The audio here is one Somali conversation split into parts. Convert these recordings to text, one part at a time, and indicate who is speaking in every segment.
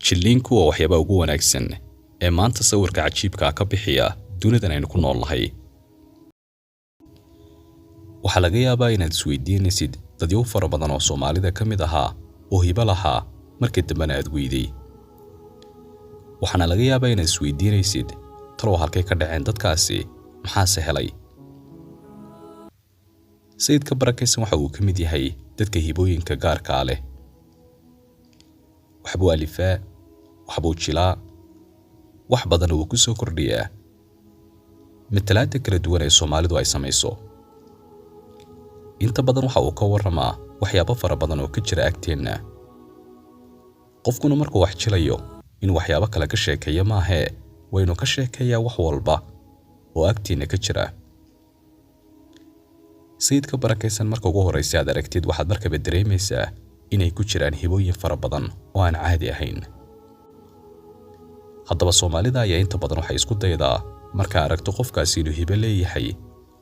Speaker 1: Jilliinku waa waxyaabaha ugu wanaagsan ee maanta sawirka cajiibka ah ka bixiya dunidan aynu ku nool nahay. Waxaa laga yaabaa inaad isweydiinaysid dadyow fara badan oo Soomaalida ka mid ahaa oo hibo lahaa, markii dambena aad weyday. Waxaana laga yaabaa inaad isweydiinaysid, talow halkay ka dhaceen dadkaasi, maxaase helay? Sayidka barakaysan waxa uu ka mid yahay dadka hibooyinka gaarkaa leh. Waxbuu alifaa, waxbuu jilaa, wax badan wuu ku soo kordhiyaa matalaadda kala duwan ee Soomaalidu ay samayso. Inta badan waxa uu ka warramaa waxyaabo fara badan oo ka jira agteenna. Qofkuna markuu wax jilayo inuu waxyaabo kale ka sheekeeyo maahee, waynu ka sheekeeyaa wax walba oo agteenna ka jira. Sayidka barakaysan marka ugu horraysa aad aragtid, waxaad markaba dareemaysaa inay ku jiraan hibooyin fara badan oo aan caadi ahayn. Haddaba Soomaalida ayaa inta badan waxay isku daydaa markaa aragto qofkaasi inuu hibo leeyahay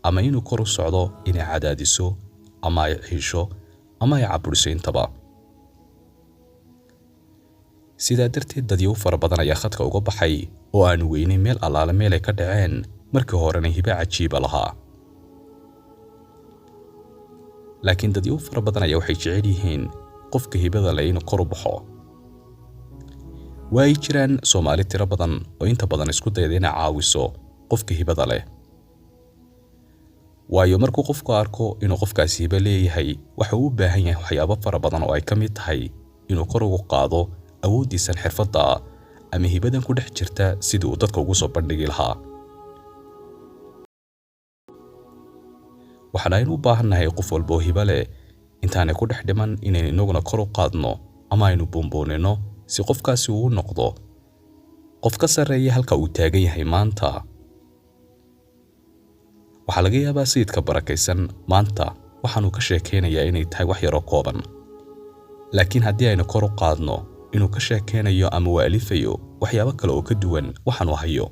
Speaker 1: ama inuu kor u socdo inay cadaadiso ama ay ciisho ama ay caburiso intaba. Sidaa darteed dadyow fara badan ayaa khadka uga baxay oo aanu weynay meel allaale meel ay ka dhaceen, markii horena hibo cajiiba lahaa. Laakiin dadyow fara badan ayaa waxay jecel yihiin qofka hibada leh inuu kor u baxo. Waa ay jiraan Soomaali tiro badan oo inta badan isku dayda inay caawiso qofka hibada leh. Waayo, markuu qofku arko inuu qofkaasi hibo leeyahay, waxa uu u baahan yahay waxyaabo fara badan oo ay ka mid tahay inuu kor ugu qaado awooddiisan xirfadda ama hibadan ku dhex jirta sidii uu dadka ugu soo bandhigi lahaa. Waxaana aynu u baahannahay qof walba oo hibo leh intaanay ku dhex dhiman inaynu inaguna kor u qaadno ama aynu buunbuunino, si qofkaasi uu noqdo qof ka sarreeya halka uu taagan yahay maanta. Waxaa laga yaabaa sayidka barakaysan maanta waxaanuu ka sheekaynayaa inay tahay wax yaroo kooban, laakiin haddii aynu kor u qaadno inuu ka sheekaynayo ama uu alifayo waxyaabo kale oo ka duwan waxaanu hayo.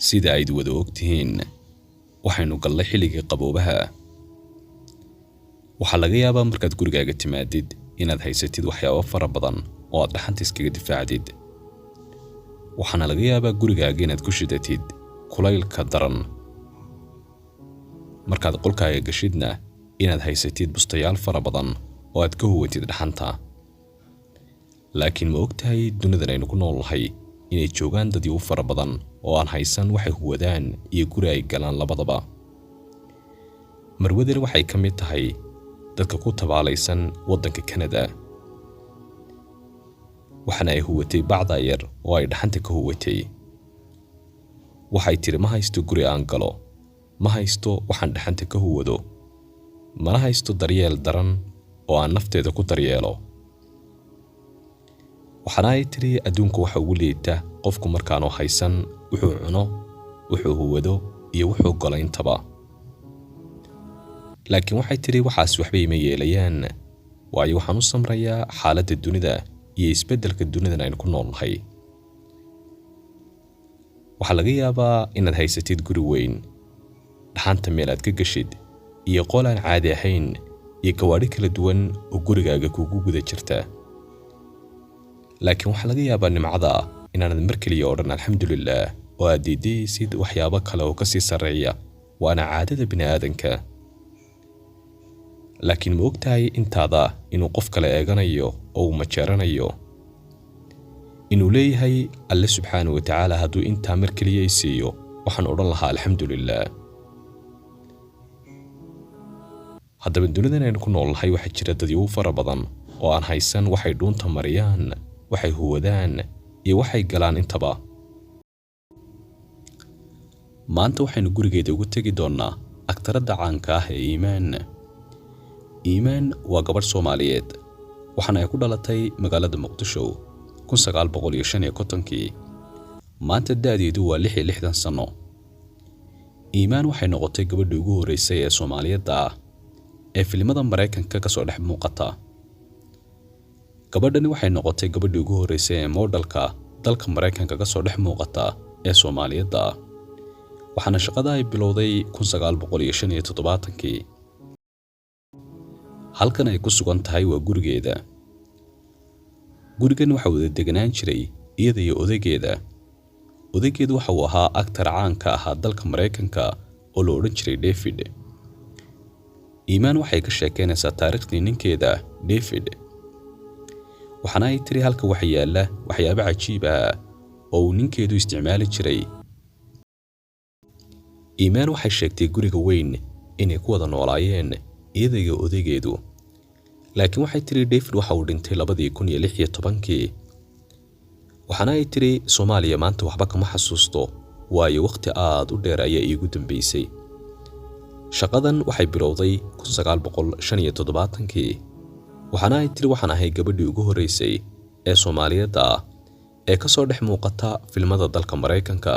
Speaker 1: Sida ayd wada ogtihiin, waxaynu gallay xilligii qaboobaha. Waxaa laga yaabaa markaad gurigaaga timaadid inaad haysatid waxyaabo fara badan oo aad dhaxanta iskaga difaacdid. Waxaana laga yaabaa gurigaaga inaad ku shidatid kulaylka daran. Markaad qolkaaga gashidna inaad haysatid bustayaal fara badan oo aad ka huwatid dhaxanta. Laakiin ma ogtahay dunidan aynu ku nool nahay inay joogaan dadyow fara badan oo aan haysan waxay huwadaan iyo guri ay galaan labadaba? Marwadani waxay ka mid tahay dadka ku tabaalaysan waddanka Kanada. Waxaana ay huwatay bacda yar oo ay dhaxanta ka huwatay. Waxay tidhi, ma haysto guri aan galo, ma haysto waxaan dhaxanta ka huwado, mana haysto daryeel daran oo aan nafteeda ku daryeelo. Waxaana ay tidhi, adduunku waxa ugu liita qofku markaanu haysan wuxuu cuno, wuxuu huwado iyo wuxuu galo intaba. Laakiin waxay tidhi, waxaas waxba ima yeelayaan, waayo waxaan u samrayaa xaaladda dunida iyo isbeddelka dunidan aynu ku nool nahay. Waxaa laga yaabaa inaad haysatid guri weyn, dhaxanta meel aad ka gashid, iyo qol aan caadi ahayn, iyo gawaadhi kala duwan oo gurigaaga kugu guda jirta. Laakiin waxaa laga yaabaa nimcada inaanad mar keliya odhan alxamdulillaah oo aad diidaysid waxyaabo kale oo ka sii sarreeya, waana caadada bini'aadanka. Laakiin ma ogtahay intaada inuu qof kale eeganayo oo uu majeeranayo, inuu leeyahay Alle subxaana wa tacaala hadduu intaa mar keliya i siiyo, waxaan odhan lahaa alxamdulillaah. Haddaba dunidan aynu ku nool nahay waxaa jira dadyow fara badan oo aan haysan waxay dhuunta mariyaan, waxay huwadaan iyo waxay galaan intaba. Maanta waxaynu gurigeeda ugu tegi doonnaa aktaradda caanka ah ee Iimaan. Iimaan waa gabadh Soomaaliyeed, waxaana ay ku dhalatay magaalada Muqdisho 1955-kii. Maanta da'deedu waa 66 sano. Iimaan waxay noqotay gabadhii ugu horreysay ee Soomaaliyadda ah ee filimada Maraykanka ka soo dhex muuqata. Gabadhani waxay noqotay gabadhii ugu horreysay ee moodhalka dalka Maraykanka ka soo dhex muuqata ee Soomaaliyadda ah. Waxaana shaqada ay bilowday 1975-kii. Halkan ay ku sugan tahay waa gurigeeda. Gurigan waxaa wada deganaan jiray iyada iyo odaygeeda. Odaygeedu waxa uu ahaa actor caanka ahaa dalka Maraykanka oo la odhan jiray David. Iimaan waxay ka sheekeynaysaa taariikhdii ninkeeda David, waxaana ay tiri halka waxa yaalla waxyaabo cajiib ah oo uu ninkeedu isticmaali jiray. Iimaan waxay sheegtay guriga weyn inay ku wada noolaayeen iyada iyo odaygeedu, laakiin waxay tiri David waxa uu dhintay 2016-kii. Waxaana ay tiri Soomaaliya maanta waxba kama xasuusto, waayo waqti aad u dheer ayaa iigu dambeysay. Shaqadan waxay bilowday 1975-kii, waxaana ay tiri waxaan ahay gabadhii ugu horreysay ee Soomaaliyadda ah ee ka soo dhex muuqata filmada dalka Maraykanka.